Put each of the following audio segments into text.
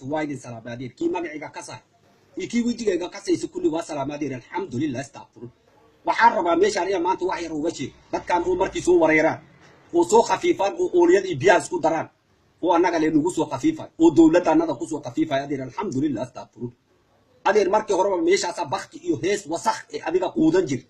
Waa idin salaamaadeer kii magacayga ka sax iyo kii wejigayga kasaysa kulli waa salaamaadeer. Alxamdulilah, astaqfirun. Waxaan rabaa meeshaan inaan maanta wax yar uga sheeg dadkan oo markii soo wareeraan oo soo khafiifaan oo ooliyada iyo biyaha isku daraan oo annaga le nagu soo khafiifay oo dowladda annada kusoo khafiifay adeer. Alxamdulilah, astaqfirun. Adeer, markii horeba meeshaasaa bakti iyo hees wasakh ee adiga quudan jir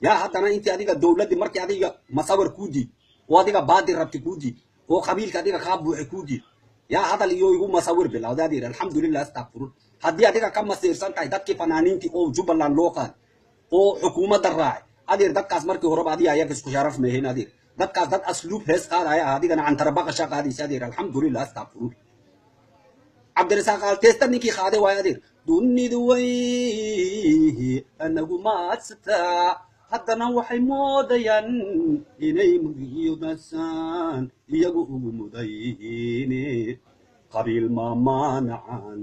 yaa haddana intii adiga dowladdii markii adiga masawir kuu diid oo adiga baadi rabti kuu diid oo qabiilka adiga kaa buuxay kuu diid yaa hadal iyo igu masawir bilowday adeer. Alxamdulilah, astaqfirun. Haddii adiga ka masiirsan tahay dadkii fanaaniintii oo Jubbaland loo qaaday oo xukuumadda raacay adeer, dadkaas markii horeba adiga ayaga isku sharaf meeheen adeer. Dadkaas dad asluub hees qaadaya ah, adigana cantarabaqasha qaadaysa adeer. Alxamdulilah, astaqfirun. Cabdirasaaq Aalteesta ninkii qaaday waayo adeer. Dunidu way anagu maadsataa, haddana waxay moodayaan inay mudiyodasaan iyagu ugu mudayihiin qabiil maamaanacan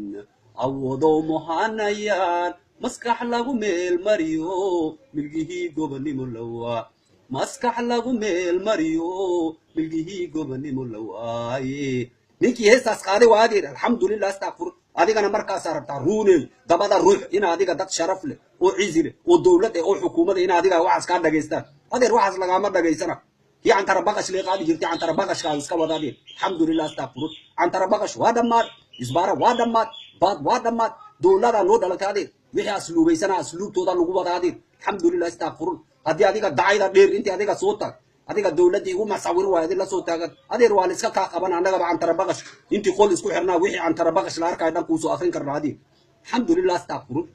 awodow muhanayaan maskax lagu meel mariyo milgihii gobonimo lawaa, maskax lagu meel mariyo milgihii gobonimo lawaaye. Ninkii heestaas qaaday waa adeer. Alxamdulilah, astaqfir. Adigana markaasaa rabtaa ruuney dabada ruux ina adiga dad sharaf leh oo cizi leh oo dowlad eh oo xukuumada ina adiga waxaas kaa dhagaystaan adeer. Waxaas lagaama dhagaysana. Kii cantara baqash lee qaadi jirtay cantara baqashkaa iska wada adeer. Alxamdulilah, astaqfir. Cantara baqash waa dhammaad, isbaara waa dhammaad, baad waa dhammaad, dowladaa noo dhalatay adeer. Wixii asluubaysana asluubtooda lagu wada adeer. Alxamdulilah, astaqfirun. Haddii adiga dacayda dheer intii adiga soo taag adiga dowladdii igu masawir waay adi la soo taagan adeer, waa la iska kaa qaban. Annagaba cantara baqash intii qol isku xirnaa wixii cantara baqash la arkayo dhan kuusoo akrin karnaa adeer. Alxamdulilah, astaqfirun.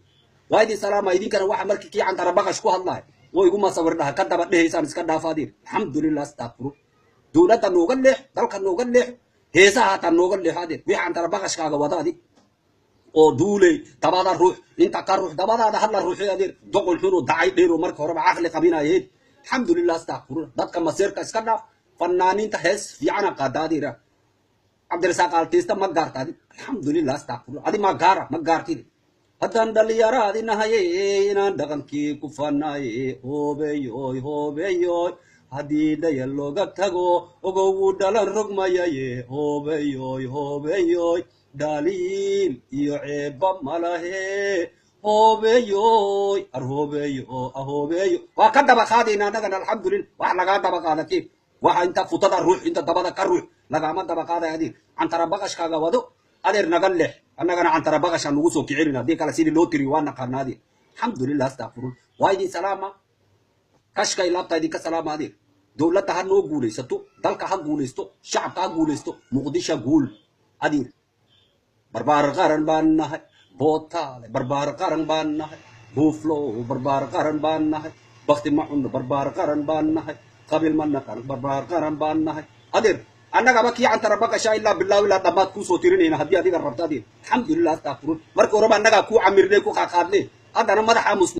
Waa idin salaama. Idinkana waxa markii kii cantara baqash ku hadlaay oo igu masawir dhaha ka daba dhehaysaan iska dhaafa adeer. Alxamdulilah, astaqfirun. Dowladda nooga leex, dalka nooga leex, heesaha hataa nooga leexo adeer. Wixii cantara baqashkaaga wada adig oo duuley dabada ruux inta ka ruux dabadaada hadla ruuxay adeer, doqon xun oo dacay dheer oo marka horeba caqli qabinayeed. Alxamdulilah, astaqfirun. Dadka masiirka iska dhaaf. Fanaaniinta hees fiicana qaada adeera. Cabdirasaaq Aalteysta ma gaarta adi. Alxamdulilah, astaqfirun. Adi ma gaara, ma gaartid. Haddaan dhalinyaraadi nahaye inaan dhaqankii ku fanaye, hoobeyoy hoobeyoy, haddii dhaya looga tago ogow wuu dhalan rogmayaye, hoobeyoy hoobeyoy, dhaliil iyo ceebba malahe, hoobeyoy ar hoobeyo ahoobeyo. Waa ka daba qaadayna annagana. Alxamdulillah. Wax lagaa daba qaada kiif waxa inta futada ruux inta dabada ka ruux lagaama daba qaaday adeer. Cantara baqashkaaga wado adeer, naga leex. Annagana cantara baqasha nugu soo kicinin. Haddii kale sidii loo tiriyo waa naqaana adeer. Alxamdulilah, astaqfirun. Waa idin salaama, kashkay laabta idinka salaama adeer. Dowladda ha noo guulaysato, dalka ha guulaysto, shacabka ha guulaysto. Muqdisho guul adeer. Barbaar qaran baan nahay, Bootaale barbaar qaran baan nahay, Buuflo barbaar qaran baan nahay, bakti ma cunno barbaar qaran baan nahay, qabiil ma naqan barbaar qaran baan nahay adeer. Annagaba kii cantara baqashaa ilaa bilaaw ilaa dhammaad kuusoo tirinayna haddii adiga rabto adeer. Alxamdulilah, astaqfirun. Markii horeba annagaa kuu camirnay ku qaaqaadnay, haddana madaxaa mus